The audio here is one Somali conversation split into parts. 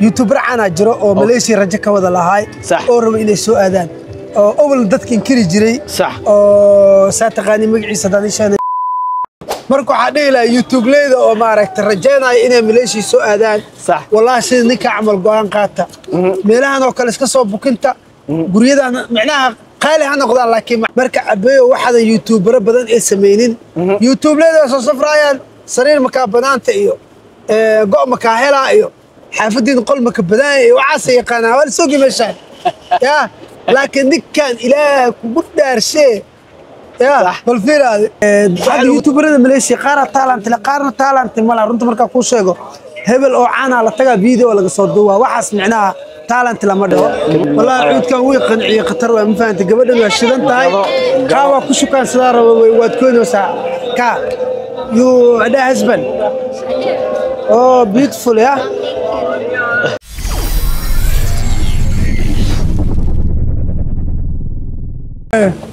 YouTuber caan jiro oo Malaysia rajo ka wada lahaay oo rabo inay soo aadaan oo awal dadka inkiri jiray oo saa taqaani magaciisa danishan. Marka waxaa dhihi lahaa YouTube-leyda oo maaragtay rajaynaya inay Malaysia soo aadaan, wallahi sida ninka camal go'aan qaata, meelahan oo kale iska soo bukinta, guryadan micnaha qaali ha noqdaan, laakiin marka cabeeyo waxaadan YouTubero badan ay samaynin. YouTube-leyda waa soo safraayaan, sariir makaa banaanta iyo go' makaa helaa iyo xaafadiin qol maka badaanya iyo waxaasa yaqaanaa, waa la soogi meeshaan ya. Laakiin ninkan Ilaah kugu dhaarshee ya bal fiiraade hadda YouTuberada Malaysia qaar talent la qaarna talent ma laha. Runta markaa kuu sheego, hebel oo caana la tagaa video laga soo duubaa, waxaas micnaha talent lama dhaho. Wallahi cuudkan wuu qanciyey, khatar waa, ma fahantay? Gabadhan waa shidan tahay, kaa waa ku shukaan sidaa rabo, waad koynaysaa. Ka you ada husband? Oh, beautiful. Yeah.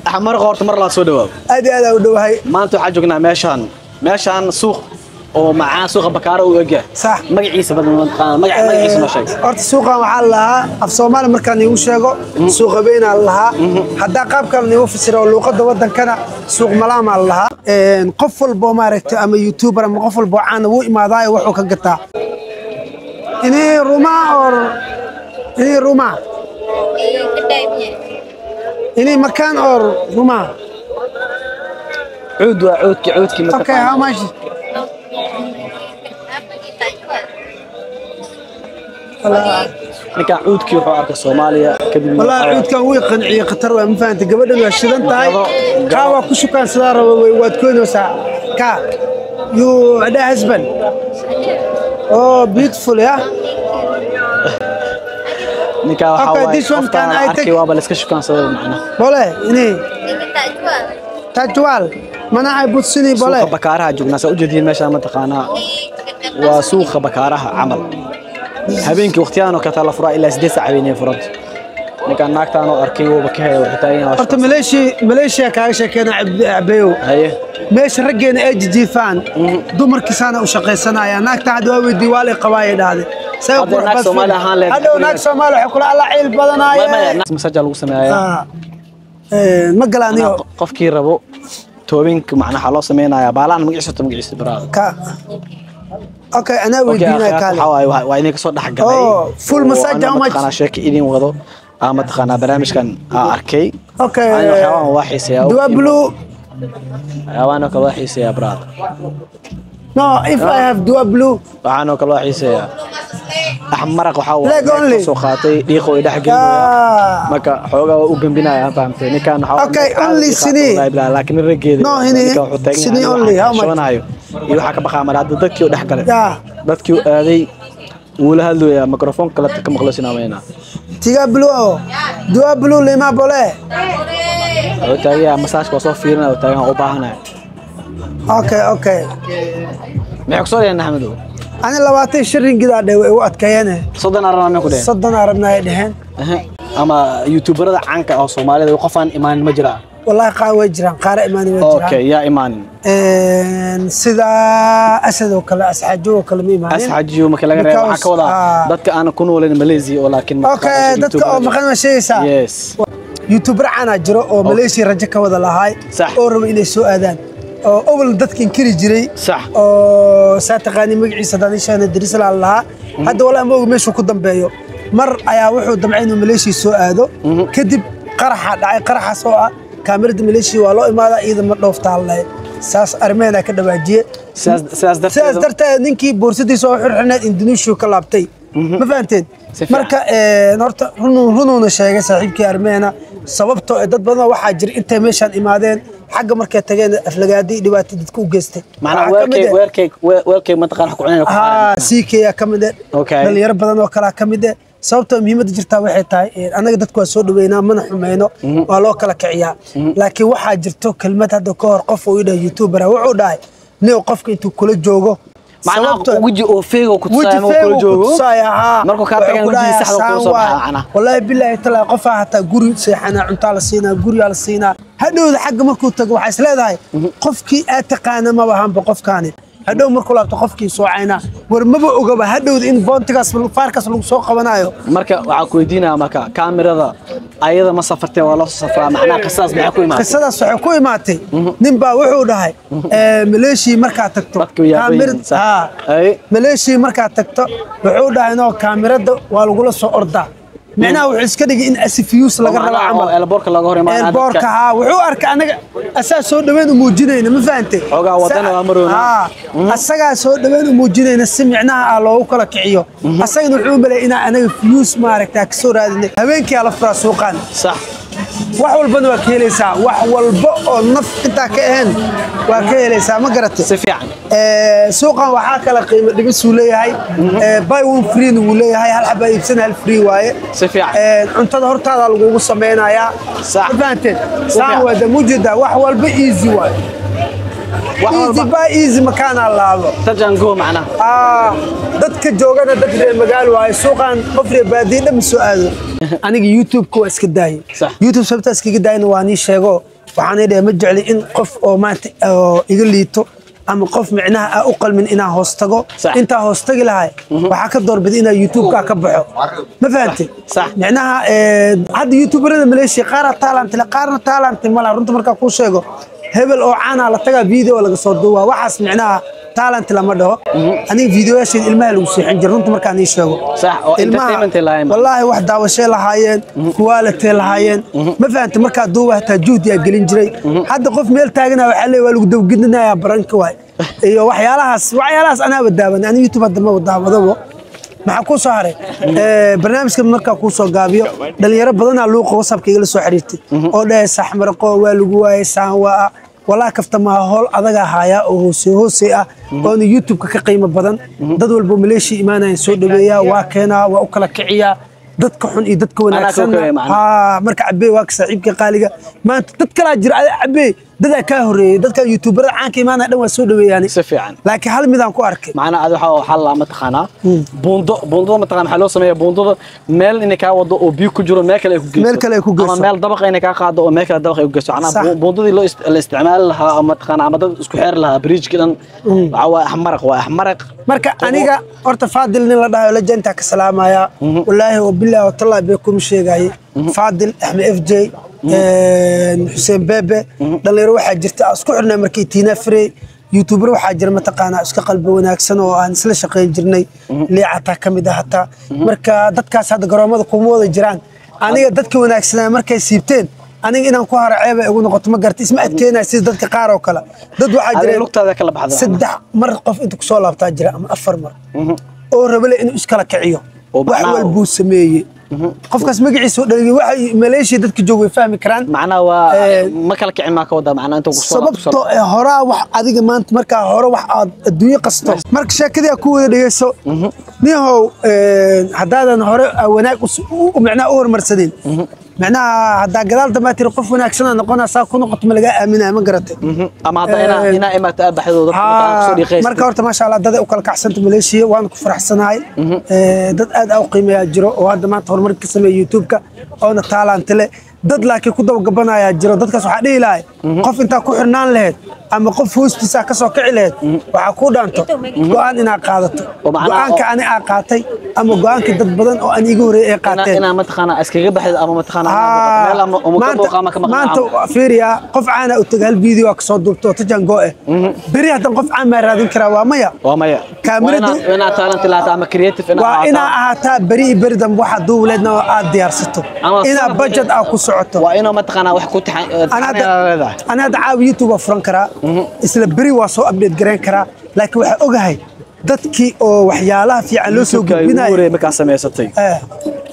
Axmar horta mar laa soo dhawaado. Aad iyo aad aan u dhowahay. Maanta waxaan joognaa meeshaan suuq oo macaan, suuqa Bakaaro uu egyahay. Sax. Magaciisa badan ma taqaana? Magaciisa noo sheeg. Horta suuqan waxaa la lahaa, af Soomaali markaan iigu sheego, suuqa weynaa la lahaa. Haddaa qaab kale niigu fasiro luuqadda waddankana, suuq malaamaa la lahaa. Qof walboo maaragtay ama YouTuber ama qof walboo caana wuu imaadaayo, wuxuu ka gataa. Ini rumah or ini rumah? Ini kedai punya. Ini makan or rumah? Cuud waa cuudkii ma Okay, how much? Apa kita jual? Ninkan cuudkii wuxuu arkay Soomaaliya kadib. Wallahi cuudkan wuu qanciyey, khatar waa, ma fahantay? Gabadhan waa shidan tahay, kaa waa ku shukaan sidaa rabo, waad koynaysaa. Ka you ada husband? Oh, beautiful. Yeah. Ninkan waxaa Okay, waaye this one can qoftaan I arkay take? Waaba la iska shukaansaday macnaha. Boleh ini? Ini tak jual. Tak jual. Mana I put sini boleh? Suuqa Bakaaraha joognaa, saa ujeediin meeshaan ma taqaanaa? Ini kedai. Waa suuqa Bakaaraha camal. Habeenkii waqtiyahan oo kale la furaa, ilaa 8 saac habeenay furanta. Ninkan naagtaan oo arkay wuuba ka helay, wuxuu taagan yahay. Horta Malaysia kaaga sheekeena, cabeeyo. Haye. Meesha raggeena ay jijiifaan, dumarkiisaana u shaqaysanayaan. Naagta hadda waa weydii, waa lay qabaayay dhahday. Say Hadda naag Soomaali ahaan leed. Hadhow naag Soomaali waxay kula alla ciil badanaaye. Massage lagu sameeyaa. Ma galaaniyo. Qofkii rabo toobinka macnaha waxaa loo sameynayaa baalaan magaciisa to magaciisa baraada. Ka okay, anaa weydiinaya kaale. Waxaa waaye waa idin kasoo dhex galay. Oh, full massage, how much? Mataqaanaa sheeko idin wado aa mataqaanaa barnaamijkan aa arkay. Okay. Aniga waxyaabahan waa xiiseeyaa. Dua blue. Waxyaabahan oo kale waa xiiseeyaa, brother. No, if I have dua blue. Waxaan oo kale waa xiiseeyaa. Axmaraq waxaa waaye Leg only. soo qaatay dhiiqo ay dhex gelinaya. Marka xoogaa waa u gembinaya, aan fahamtay ninkan waxaa Okay, only sini. Laakiin raggeeda No, ini ninkan wuxuu taagan sini yahay only, how much? shubanayo iyo waxaa ka baqaa mara hadda dadkii u dhex galay. Yeah. Dadkii u aaday wuu la hadlayaa, microphone kale ka maqlo sinaamayna. Tiga blue. Dua blue lima boleh? Wuxuu taagan yahay masaajka waa soo fiirinaya, wuxuu taagan yahay, u baahanaya. Okay. Maxay ku soo dheheen, Axmedow? Ani 25 ringgid aa dhewe u adkeeyane. 30 arabaa may ku dheheen? 30 aa rabnaa ay dheheen. Aha. Ama youtuberada caanka ah oo Soomaalida qof aan imaanin ma jiraa? Wallahi qaar way jiraan, qaar imaani way jiraan. Okay, yaa imaanin? Sida Asad oo kale, Asxaajo oo kale ma imaanin. Asxaajiyo marka laga reebo, waxaa ka wadaa dadka aan ku noolayn Malaysia oo laakiin Okay, dadka oo maqan ma sheegaysaa? Yes. YouTuber caan jiro oo Malaysia rajo ka wada lahaay oo rabo inay soo aadaan oo awal dadka inkiri jiray oo saa taqaani magaciisa danishan Darisla la lahaa. Hadda walaa ma og meeshuu ku dambeeyo. Mar ayaa wuxuu damcay inuu Malaysia soo aado, kadib qaraxa dhacay, qaraxaas oo ah kaamirada Malaysia waa loo imaadaa, iyada ma dhooftaa lahay, saas arrimaheena ka dhawaajiye. Sidaas sidaas darteed darteed ninkii boorsadiisa oo xirxirneed Indonesia ka laabtay, ma fahanteen? Si fiican. Marka horta runuuna sheegay saaxiibkii arrimaheena, sababtoo eh dad badan waxaa jira intay meeshaan imaadeen, xagga markay tageen aflagaadi iyo dhibaato dadka u geystay. Macnaha Waxaa ka mid weerkay ah- weerkay weerkay mataqaan wax ku cunayna ku haa, CK yaa ka mid ah. Dhalinyaro badan oo kalaa ka mid ah. Sababtoo muhiimadda jirtaa waxay tahay annaga dadku waa soo dhaweynaa, mana xumeyno, waa loo kala kiciyaa. Laakiin waxaa jirto kelmad hadda ka hor qof uu idhahay YouTuber wuxuu dhahay nin qofka intuu kula joogo macnaha sababtoo- weji oo feego ku weji tusaayo markuu kula feegu ku joogo tusaaya, haa. Markuu kaa Wuxuu tagan ku wejigii dhahayaa, saxda saan kuu soo waay. baxa macnaha. Wallaahi bilaahi talaa, qofaa hataa guri seexanaa, cuntaa la siinaa, gurigaa la siinaa, hadhowda xagga markuu tago waxaa is leedahay qofkii aad taqaana maba ahanba qofkaani. Hadhow markuu laabto qofkii soo caynaa, war maba ogaba hadhowda in boontigaas faarkaas lagu soo qabanayo. Marka waxaa ku weydiinaya, marka kaamirada ayada ma safartee, waa loo soo safraa? Macnaha qisadaas maxay ku imaatay? Qisadaas waxay ku imaatay, nin baa wuxuu dhahay Maleeshii markaad tagto Dadku yaaban yihiin, sax. Haa. Ay. Maleeshii markaad tagto, wuxuu dhahay no, kaamirada waa lagula soo ordaa. Micnaha wuxuu iska dhigay in asifiyuus laga rabo Macnaha oo camal. Airportka laga hor imaanaya. Airportka, haa. Wuxuu arkay anaga asaa soo dhaweyn u muujinayna, ma fahantay? Xoogaa wadana waa maroona. Haa, asagaa soo dhaweyn u muujinayna si micnaha ah loogu kala kiciyo. Asagana wuxuu u maleeyay inaa anaga fiyuus maaragtaa kasoo raadinay. Habeenkii aa la furaa suuqaan. Wax walbana waa ka helaysaa, wax walba oo naf intaa ka ahayn waa ka helaysaa, ma garatay? Si fiican. Suuqan waxaa kala qiimo dhimisuu leeyahay. Buy one free wuu leeyahay, hal xabaa iibsan hal free waaye. Si fiican. Cuntada hortaada lagugu sameynayaa. Sax. Ma fahanteen? Saan fiican. waa damujeeda, wax walba easy waaye. Wax Easy walba. buy, easy makaanaa laabo. Touch and go macnaha. Dadka joogana dad reer magaal waaye. Suuqan qof reer baadiye dhan ma soo aado. Aniga YouTube-ka waa iska daayay. YouTube sababtaa iskaga daayana waa nii sheego, waxaan dhahay ma jecli in qof oo maanta oo iga liito ama qof micnaha aa u qalmin inaan hoos tago. Intaa hoos tagi lahay waxaa ka doorbida inaa YouTube-ka ka baxo, ma fahantay? Sax. Micnaha hadda youtuberada Maleeshiya qaaraa talent leh, qaarna talent ma laha. Runta markaa kuu sheego, hebel oo caana la tagaa, video laga soo duubaa, waxaas micnaha talent lama dhaho. Aniga videoyaasheeda ilmaha lagu seexin jira, runta markaan ii sheego. Sax, oo entertainment ay lahaayeen. Wallaahi wax daawashay lahaayeen, quality lahaayeen, ma fahantay? Markaa duuba hataa juhdi aa gelin jiray. Hadda qof meel taagana waxaa leeyahay waa lagu dawgedinayaa, baranka waay iyo waxyaalahaas. Waxyaalahaas anaaba daawan, ani YouTube hadda ma daawadabo. Maxaa kuu soo haray? Barnaamijka markaa kuu soo gaabiyo, dhalinyaro badanaa luuqa WhatsAppka igala soo xiriirtay oo dhahay saxmaraqo waa lagu waayay, saan waa. Walaa kafta maaha, howl adagaa haayaa oo hoose hoose ah oona YouTube-ka ka qiimo badan. Dad walbo Maleeshiya imaanaya soo dhaweeyaa, waa keenaa, waa u kala kiciyaa dadka xun iyo dadka wanaagsan. Keenaya macnaha. Haa, marka Cabey waa ka saaxiibka qaaliga. Maanta dad kalaa jira, Cabey dadaa kaa horeeyey, dadka youtuberada caanka imaanaya dhan waa soo dhaweeyaani. Si fiican. Laakiin hal midaan ku arkay. Macnaha aad waxaa la mataqaanaa buundo. Buundada mataqaanaa maxaa loo sameeyaa? Buundada meel inay kaa wado oo biyo ku jiro meel kale ay ku geyso. Meel kale ay ku geyso. Ama meel dabaqa inay kaa qaado oo meel kale dabaqa ay ku geyso. Macnaha buundadii loo la isticmaali lahaa ama mataqaanaa ama dad isku xeeri lahaa bridge dhan, waxaa waa axmaraq, waa axmaraq. Marka aniga horta Faadil nin la dhahayo legendaa ka salaamaya, wallaahi wabilaahi watallahi bay kuma sheegaye. Faadil Axmed, F J Xuseen Bebe, dhalinyaro waxaa jirta aan isku xirnay markii Tiina Frey. Youtuber waxaa jira mataqaanaa iska qalbi wanaagsan oo aan isla shaqayn jirnay, liicataa ka mid ah hataa. Marka dadkaas hadda garoomada kuma wada jiraan. Aniga dadka wanaagsanaa markay siibteen, aniga inaan ku haro ceeb ay igu noqoto, ma garta? Isma adkeenaya sida dadka qaar oo kale. Dad waxaa Adiga jira lugtaada kala baxda. 3 mar qof inta kusoo laabtaa jira ama 4 mar oo rabale inuu iskala kiciyo. Oo wax walbuu sameeyey qofkaas magaciisa oo dhaliyay, waxa Maleeshiya dadka jooga way fahmi karaan. Macnaha waa ma kala kicin, maa ka wadaa macnaha inta ku soo Sababto ee horaa wax adiga maanta markaa hore wax aad adduunyo qasto, marka sheekadii aad ku wada dhegeyso nihow, haddaadan hore wanaag macnaha u horumarsanin, macnaha haddaa gadaal dambe aad tiri qof wanaagsanaa noqonaa, saa ku noqoto ma lagaa aaminaya, ma garatay? Ama hadda inaa imaata aad baxdo dadka mataqaanaa kusoo dhiiqaysa. Marka horta maasha Allah dad ay u kala kacsanta Maleeshiya, waan ku faraxsanahay. Dad aad u qiimeeyaa jiro oo hadda maanta horumar ka sameeya YouTube-ka oona talent leh. Dad laakiin ku dabagabanaya jiro. Dadkaas waxaa dhihi lahay, qof intaa ku xirnaan lahayd ama qof hoostiisa ka soo kici lahayd, waxaa kuu dhaanto go'aan inaad qaadato. Oo macnaha Go'aanka ani aa qaatay ama go'aanka dad badan oo aan iiga horeeyay ay qaateen. Inaa mataqaanaa iskaga baxdo ama mataqaanaa meel ama uma ka booqa ama ka maqnaa. Maanta fiiriya, qof caana u tagay, hal video waa kasoo duubto oo tajan go eh. Beri haddan qof caan maa raadin karaa? Waa maya. Waa maya. Kaamiradu- Waa inaad talent lahaataa ama creative inaad Waa ahaataa. inaa ahaataa beri iyo beri dambe waxaa duubuleedna oo aad diyaarsato, Ama inaa budget aa ku socoto. Waa inuu mataqaanaa wax ku taxan leedahay. Ana hadda caawa YouTube waa furan karaa, isla beri waa soo update gareyn karaa, laakiin waxaa ogahay dadkii oo waxyaalaha fiican loo soo YouTube-ka ugu gudbinayo. horeeyay markaa samaysatay,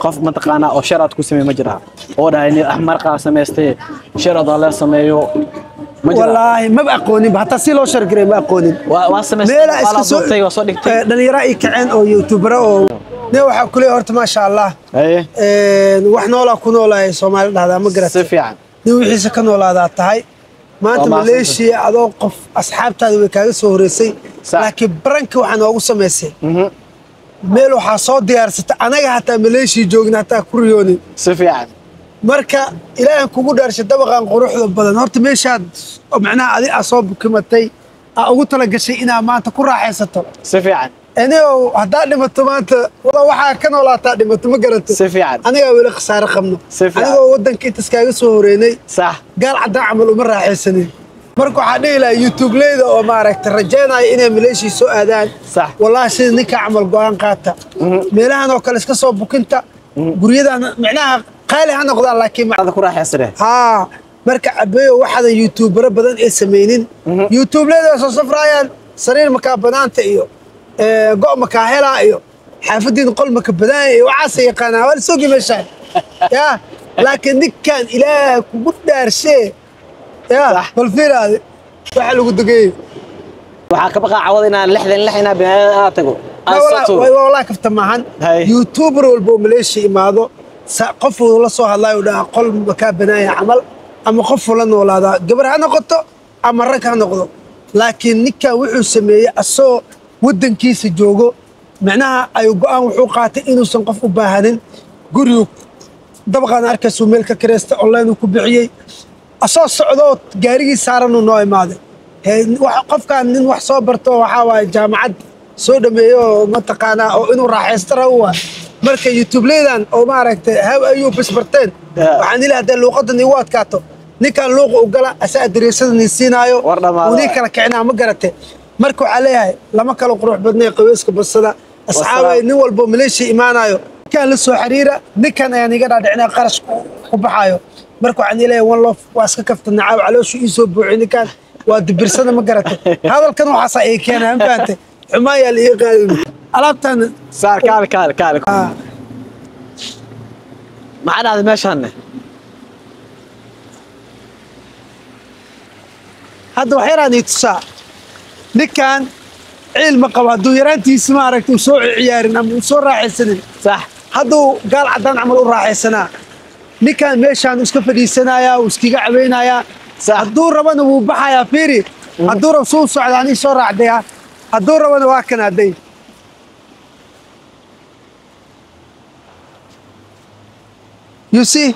qof mataqaanaa oo share aad ku sameey ma jiraa oo dhahay nin axmarqaa samaystay, share aad la sameeyo ma jiraa? Wallaahi maba aqooninba, hataa si loo share gareey ma aqoonin. Waa samaystay, Meelaa waa iska la soo duubtay, waa soo dhigtay. Dhalinyaro ay kaceen oo youtubera oo ne waxaa kuleeyahay horta maasha Allah. Wax noolaa ku noolaay Soomaali dhahdaa, ma Si garatay? fiican. Nin wixiisa ka noolaadaa tahay maanta. Waa mahadsantahay. Maleeshiya adoo qof asxaabtaada way kaaga soo horeysay, laakiin baranka waxaa noogu samaysay meel waxaa soo diyaarsatay anaga hataa Maleeshiya joogna hataa ku riyoonin. Si fiican. Marka ilaahan kugu dhaarshay, dabaqan quruxda badan horta meeshaad oo macnaha adi aa soo bukimatay Aa ugu talagashay inaa maanta ku raaxaysato. Si fiican. Anigo haddaa dhimato maanta waxaa ka noolaataa dhimato ma garato. Si fiican. Anigaa weli khasaare qabno. Si fiican. Anigoo waddanka intaas kaaga soo horeynay. Sax. Gaal caddaan camal uma raaxaysanin. Marka waxaa dhihi lahaa YouTube-leyda oo maaragtay rajaynaya inay Maleeshiya soo aadaan. Sax. Wallaahi sida ninka camal go'aan qaata. Meelahan oo kale iska soo bukinta. Guryadan micnaha qaali ha noqdaan laakiin Aad ku raaxaysane. Haa, marka cabeeyo waxaadan YouTubero badan ay samaynin. YouTube-leyda waa soo safraayaan sariir makaa banaanta iyo go' makaa helaa iyo xaafadiin qol maka badaanya iyo waxaasay yaqaanaa waa la soogi meeshaan. Yaa, laakiin ninkan Ilaah kugu dhaarshee. Yaa, bal fiiraade waxa lagu degay. Waxaa ka baqaa cawada inaan 66 inaan binaadam aad tago. Walaa kafta maahan. YouTuber walba oo Maleeshiya imaado qof uu la soo hadlayo dhaha qol makaa banaanya camal ama qof uu la noolaadaa gabar ha noqoto ama rag ha noqdo. Laakiin ninkan wuxuu sameeyey asoo waddankiisa joogo micnaha ayuu go'aan wuxuu qaatay inuusan qof u baahanin. Gurigu dabaqaan arkaysuu meel ka kiraysta online uu ku bixiyey. Asoo socdoo gaarigii saaran uu noo imaaday. Qofkaan nin wax soo barto waxaa waaye jaamacad soo dhameeyo oo mataqaanaa oo inuu raaxaysto rabo waay. Marka YouTube-leydan oo maaragtay how ayuu bas barteen. Waxaan ilaahay hadday luuqadan igu adkaato ninkan luuqa u gala asaa dareesadan i siinaayo uu kala kicinaa ma garate. Marka waxaa leeyahay lama kala qurux badnay qaweyska badsada. Asxaabay nin walbo Maleeshiya imaanayo ninkan la soo xiriira ninkan ayaan iga dhaadhicinaa qarash ku baxaayo. Marka waxaan leeyahay one love waa iska kaftanaa caaw calooshu ii soo buuxi ninkan waa dibirsada ma garate. Hadalkan waxaasaa ii keenay ma fahantay. Xumaan yaa la ii qaadin alaabtan saar kaal kaal kaal. Maxaa dhacday meeshaan? Hadda wax yaraan ii tusaa. Ninkan ciil ma qabo hadduu yaraantiisa maaragtay uu soo ciyaarin ama uu soo raaxaysanin. Sax. Hadduu gaal caddaan camal u raaxaysanaa. Ninkan meeshaan iska fadhiisanayaa uu iskaga caweynayaa. Hadduu rabana wuu baxayaa fiiri. Hadduu rabo suu socdaa anii soo raacdayaa. Hadduu rabana waa kan hadday. You see?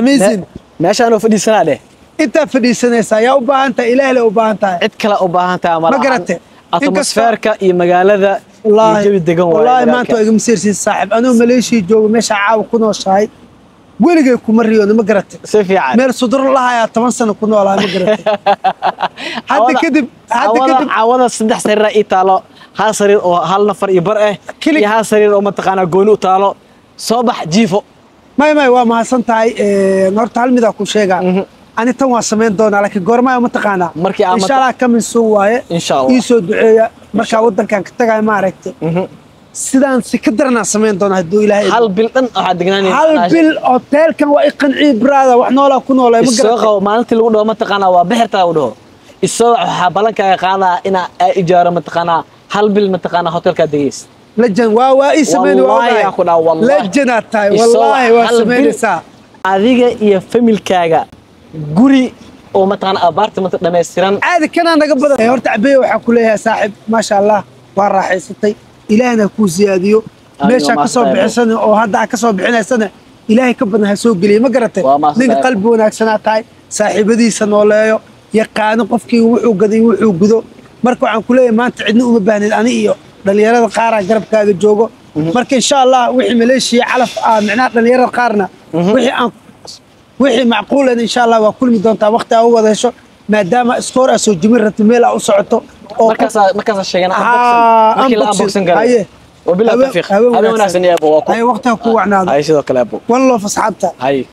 Amazing. Meeshaan uu fadhiisanaa dheh. Intaa fadhiisanaysaa yaa u baahan tahay Ilaahay la u baahan tahay. Cid kale u baahan tahay ma garate. Atmosfeerka iyo magaalada iyo jawi degan waaye. Wallaahi maanta waa iga masiirsiin saaxiib. Anuu Maleeshiya joogo meesha caawa ku nooshahay. Weligay kuma riyoon ma garate. Si fiican. Meel sudur lahayaa 10 sano ku noolaa ma garate. Hadda kadib caawada 3 sariir ii taalo hal sariir oo hal nafar iyo bar ah iyo hal sariir oo mataqaanaa gooni u taalo soo bax jiifo. May waa mahadsan tahay horta hal mid aan ku sheegaa. Ani tan waa samayn doonaa laakiin goorma ma taqaanaa markii aan insha Allah coming soon waaye. Insha Allah ii soo duceeya marka waddankan ka tagay ma aragtay. Sidaan si ka daranaa samayn doonaa hadduu Ilaahay hal bil dhan waxaa degnaanay hal bil hotelkan waa i qancii brother wax noolaa ku noolay ma garanayo. Soo qabo maalintii lagu dhaho ma taqaanaa waa bixirtaa u dhaho isoo waxaa ballankaaga qaadaa inaa ijaaro ma taqaanaa hal bil ma taqaanaa hotelkaa degeys. Lejan waa ii samayn waa lejanaad tahay wallaahi waa samaynaysaa. Adiga iyo familkaaga guri oo mataqaanaa apartment dhammaystiran caadi kanaa naga badan. Horta cabeeyo waxaa ku leeyahay saaxiib maasha Allah waa raaxaysatay. Ilaahna ku siyaadiyo meesha ka soo bixisana oo hadda ka soo bixinaysana Ilaahay ka badan ha soo geliyo ma garatay. Nin qalbi wanaagsanaa tahay saaxiibadiisa nooleeyo yaqaano qofkii wuxuu gaday wuxuu gudo. Marka waxaan ku leeyahay maanta cidna uma baahnayd ani iyo dhalinyarada qaar garabkaaga joogo. Marka insha Allah wixii Maleeshiya calaf ah micnaha dhalinyarada qaarna wixii macquul ah insha Allah waa kulmi doontaa waqti aad u wada hesho maadaama iskoor aad soo jimin rabto meel aad u socoto oo markaas sheegana unboxing markii la unboxing garay. Wabillahi tawfiiq. Habeen wanaagsan yaa abu. Ay waqtiga ku wacnaado. Ay sidoo kale abu. One love asxaabta. Hay.